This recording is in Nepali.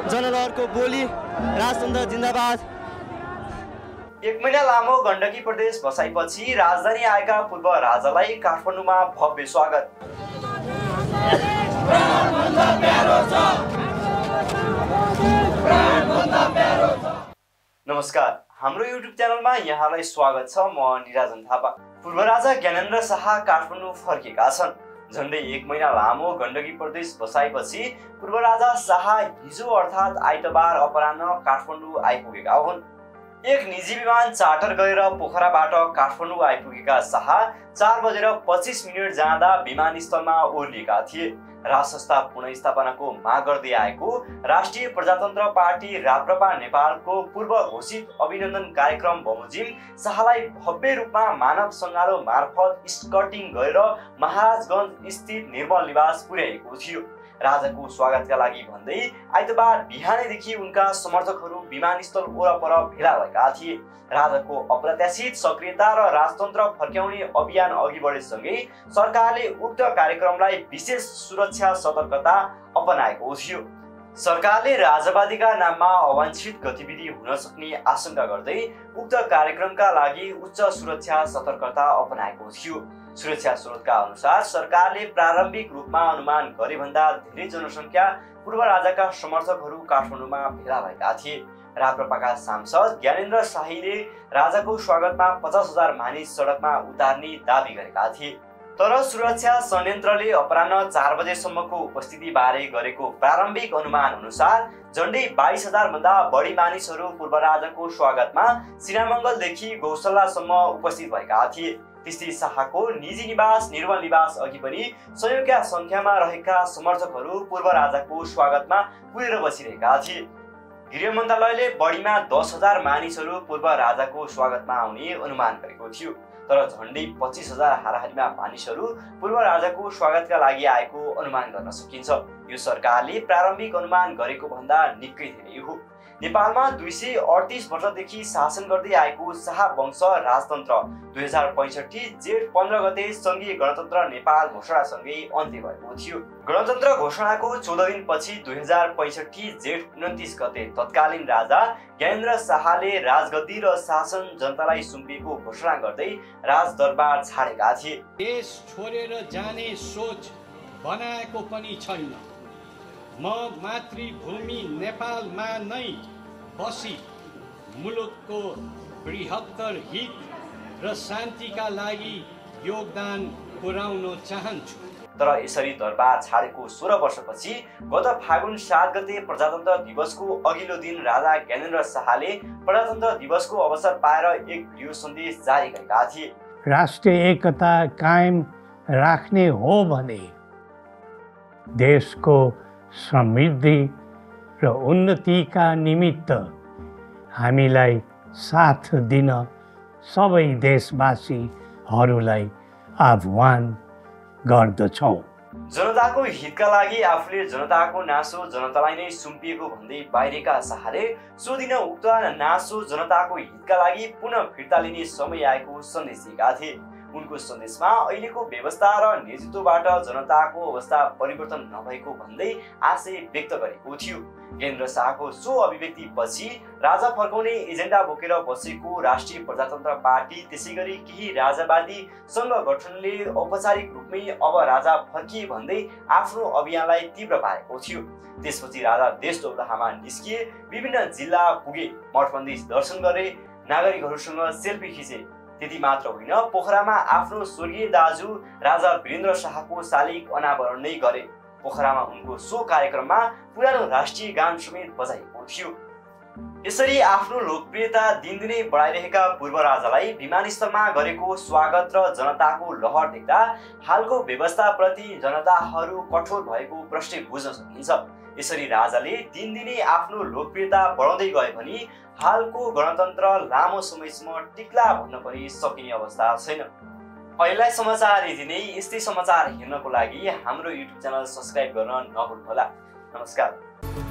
जनलहरको बोली राजतन्त्र जिन्दाबाद। एक महिना लामो गण्डकी प्रदेश बसाइपछि राजधानी आएका पूर्व राजालाई काठमाडौँमा भव्य स्वागत। नमस्कार, हाम्रो युट्युब च्यानलमा यहाँलाई स्वागत छ। म निराजन थापा। पूर्व राजा ज्ञानेन्द्र शाह काठमाडौँ फर्केका छन्। झन्डै एक महिना लामो गण्डकी प्रदेश बसाएपछि पूर्व राजा शाह हिजो अर्थात् आइतबार अपराह्न काठमाडौँ आइपुगेका हुन्। एक निजी विमान चार्टर गरेर पोखराबाट काठमाडौँ आइपुगेका शाह 4:25 जाँदा विमानस्थलमा ओर्लिएका थिए। राजसंस्था पुनर्स्थापनाको माग गर्दै आएको राष्ट्रिय प्रजातन्त्र पार्टी राप्रपा नेपालको पूर्व घोषित अभिनन्दन कार्यक्रम बमोजिम शाहलाई भव्य रूपमा मानव सङ्गालो मार्फत स्कर्टिङ गरेर महाराजगञ्ज स्थित निर्मल निवास पुर्याएको थियो। राजाको स्वागतका लागि भन्दै आइतबार बिहानैदेखि उनका समर्थकहरू विमानस्थल वरपर भेला भएका थिए। राजाको अप्रत्याशित सक्रियता र राजतन्त्र फर्काउने अभियान अघि बढेसँगै सरकारले उक्त कार्यक्रमलाई विशेष सुरक्षा सतर्कता अपनाएको थियो। सरकारले राजावादीका नाममा अवांछित गतिविधि हुन सक्ने आशंका गर्दै उक्त कार्यक्रमका लागि उच्च सुरक्षा सतर्कता अपनाएको थियो। सुरक्षा स्रोतका अनुसार सरकारले प्रारम्भिक रूपमा अनुमान गरे भन्दा धेरै जनसङ्ख्या पूर्व राजाका समर्थकहरू काठमाडौँमा भेला भएका थिए। राप्रपाका सांसद ज्ञानेन्द्र शाहीले राजाको स्वागतमा 50,000 मानिस सडकमा उतार्ने दाबी गरेका थिए। तर सुरक्षा संयन्त्रले अपराह्न 4 बजेसम्मको उपस्थिति बारे गरेको प्रारम्भिक अनुमान अनुसार झन्डै 22,000 भन्दा बढी मानिसहरू पूर्व राजाको स्वागतमा सिनामङ्गलदेखि गौशालासम्म उपस्थित भएका थिए। त्यस्तै शाहको निजी निवास निर्मल निवास अघि पनि सयौंका संख्यामा रहेका समर्थकहरू पूर्व राजाको स्वागतमा पुगेर बसिरहेका थिए। गृह मन्त्रालयले बढीमा 10,000 मानिसहरू पूर्व राजाको स्वागतमा आउने अनुमान गरेको थियो। तर झन्डै 25,000 हाराहारीमा मानिसहरू पूर्व राजाको स्वागतका लागि आएको अनुमान गर्न सकिन्छ। यो सरकारले प्रारम्भिक अनुमान गरेको भन्दा निकै धेरै हो। नेपालमा 238 वर्षदेखि शासन गर्दै आएको शाह वंश राजतन्त्र 2065 जेठ 15 गते सङ्घीय गणतन्त्र नेपाल घोषणासँगै अन्त्य भएको थियो। गणतन्त्र घोषणाको 14 दिनपछि 2065 जेठ 29 गते तत्कालीन राजा ज्ञानेन्द्र शाहले राजगद्दी र शासन जनतालाई सुम्पिएको घोषणा गर्दै राजदरबार छाडेका थिए। देश छोडेर जाने सोच बनाएको पनि छैन। म मातृभूमि नेपालमा नै बसी मुलुकको बृहत्तर हित र शान्तिका लागि योगदान पुर्याउन चाहन्छु। तर यसरी दरबार छाडेको 16 वर्षपछि गत फागुन 7 गते प्रजातन्त्र दिवसको अघिल्लो दिन राजा ज्ञानेन्द्र शाहले प्रजातन्त्र दिवसको अवसर पाएर एक भिडियो सन्देश जारी गरेका थिए। राष्ट्रिय एकता कायम राख्ने हो भने देशको समृद्धि र उन्नतिका निमित्त हामीलाई साथ दिन सबै देशवासीहरूलाई आह्वान गर्दछौँ। जनताको हितका लागि आफूले जनताको नासो जनतालाई नै सुम्पिएको भन्दै बाहिरेका शाहले सो दिन उक्त नासो जनताको हितका लागि पुनः फिर्ता लिने समय आएको सन्देश दिएका थिए। उनको सन्देशमा अहिलेको व्यवस्था र नेतृत्वबाट जनताको अवस्था परिवर्तन नभएको भन्दै आशय व्यक्त गरेको थियो। ज्ञानेन्द्र शाहको सो अभिव्यक्तिपछि राजा फर्काउने एजेन्डा बोकेर बसेको राष्ट्रिय प्रजातन्त्र पार्टी त्यसैगरी केही राजावादी सङ्घ गठनले औपचारिक रूपमै अब राजा फर्किए भन्दै आफ्नो अभियानलाई तीव्र पारेको थियो। त्यसपछि राजा देश दौडाहामा निस्किए, विभिन्न जिल्ला पुगे, मठ मन्दिर दर्शन गरे, नागरिकहरूसँग सेल्फी खिचे। त्यति मात्र होइन, पोखरामा आफ्नो स्वर्गीय दाजु राजा वीरेन्द्र शाहको शालिग अनावरण नै गरे। पोखरामा उनको सो कार्यक्रममा पुरानो राष्ट्रिय गान समेत बजाइएको थियो। यसरी आफ्नो लोकप्रियता दिनदिनै बढाइरहेका पूर्व राजालाई विमानस्थलमा गरेको स्वागत र जनताको लहर देख्दा हालको व्यवस्थाप्रति जनताहरू कठोर भएको प्रश्न बुझ्न सकिन्छ। यसरी राजाले दिनदिनै आफ्नो लोकप्रियता बढाउँदै गए भने हालको गणतन्त्र लामो समयसम्म टिक्ला भन्न पनि सकिने अवस्था छैन। अहिलेलाई समाचार यति नै। यस्तै समाचार हेर्नको लागि हाम्रो युट्युब च्यानल सब्स्क्राइब गर्न नभुल्नुहोला। नमस्कार।